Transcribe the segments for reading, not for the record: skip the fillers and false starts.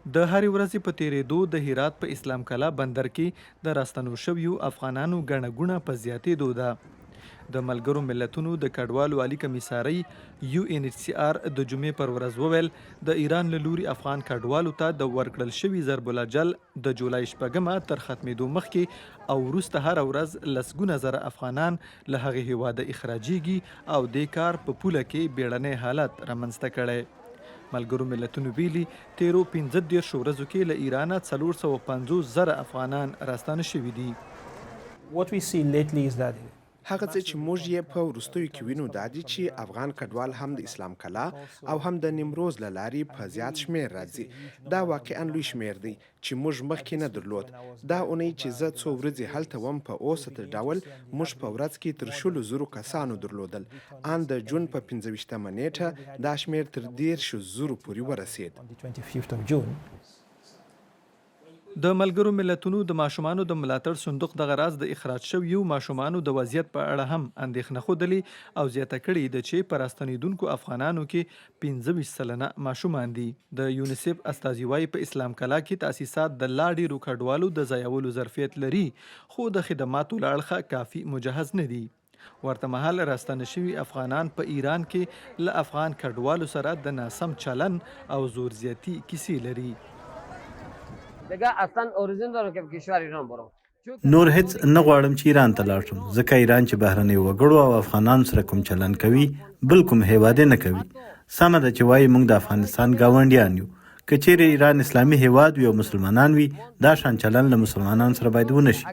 د هرې ورځې په تېرېدو د هرات په اسلام کلا بندر کې د راستنو شویو افغانانو ګڼه ګوڼه په زیاتېدو ده. د ملګرو ملتونو د کډوالو عالي کمیسارۍ، یو این ایچ سي آر، د جمعې پر ورځ وویل، د ایران له لوري افغان کډوالو ته د ورکړل شوي ضرب الاجل د جولای شپږمه تر ختمېدو مخکې او وروسته هره ورځ لسګونه زره افغانان له هغې هېواده اخراجېږي او دې کار په پوله کې بېړنی حالت رامنځته کړی. ملګرو ملتونو ویلي، تېرو 35 ورځو کې له ایرانه 450 زره افغانان راستانه شوي دي. هغه څه چې موږ یې په وروستیو کې وینو دا دي چې افغان کډوال هم د اسلام کلا او هم د نیمروز له لارې په زیات شمېر راځي. دا واقعاً لوی شمېر دی چې موږ مخکې نه درلود. دا اونۍ چې زه څو ورځې هلته وم په اوسط ډول موږ په ورځ کې تر شلو زرو کسانو درلودل، ان د جون په 25 مه نېټه دا شمېر تر دېرشو زرو پورې ورسېد. د ملګرو ملتونو د ماشومانو د ملاتړ صندوق دغه راز د اخراج شویو ماشومانو د وضعیت په اړه هم اندېښنه ښودلې او زیاته کړې یې ده چې په راستنېدونکو افغانانو کې 25% ماشومان دي. د یونیسف استازي وايي، په اسلام کلا کې تاسیسات د لا ډېرو کډوالو د ځایولو ظرفیت لري، خو د خدماتو له اړخه کافي مجهز نه دي. ورته مهال راستانه شوي افغانان په ایران کې له افغان کډوالو سره د ناسم چلن او زور زیاتي کیسې لري. نور هېڅ نه غواړم چې ایران ته لاړ شم، ځکه ایران چې بهرنیو وګړو او افغانانو سره کوم چلن کوي، بل کوم هېواد یې نه کوي. سمه ده چې وايي موږ د افغانستان ګاونډیان یو. که چېرې ایران اسلامي هېواد وي او مسلمانان وي، دا شان چلن له مسلمانانو سره باید ونه شي.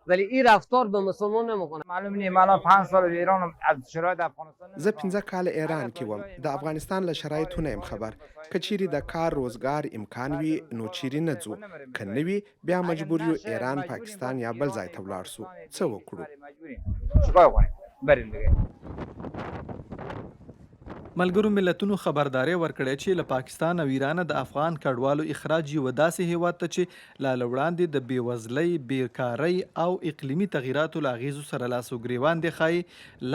ولی ای رفتار به مسلمان نمیکنه. معلوم نی من الان پنج سال ایرانم از شرایط افغانستان زه پنځه کاله ایران کې وم د افغانستان له شرایطو نه یم خبر که چیرې د کار روزګار امکان وي نو چیرې نه ځو که نه وي بیا مجبور یو ایران پاکستان یا بل ځای ته ولاړ شو څه وکړو. ملګرو ملتونو خبرداری ورکړی چې له پاکستان او ایرانه د افغان کډوالو اخراج یوه داسې هېواد ته چې لا له وړاندې د بې وزلۍ، بې کارۍ او اقلیمي تغیراتو له اغېزو سره لاس و ګرېوان دی ښايي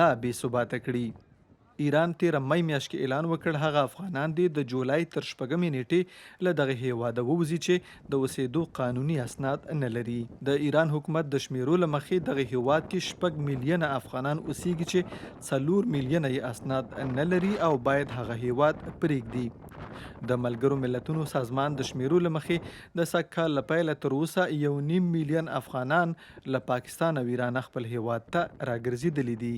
لا بې ثباته کړي. ایران تېره مۍ میاشت کې اعلان وکړ، هغه افغانان دې د جولای تر شپږمې نېټې له دغه هېواده ووځي چې د اوسېدو قانوني اسناد نه لري. د ایران حکومت د شمېرو له مخې دغه هېواد کې شپږ میلیونه افغانان اوسېږي چې څلور میلیونه یې اسناد نه لري او باید هغه هېواد پرېږدي. د ملګرو ملتونو سازمان د شمېرو له مخې د سږ کال له پیله تر اوسه یو نیم میلیون افغانان له پاکستان او ایرانه خپل هېواد ته راګرځېدلي دي.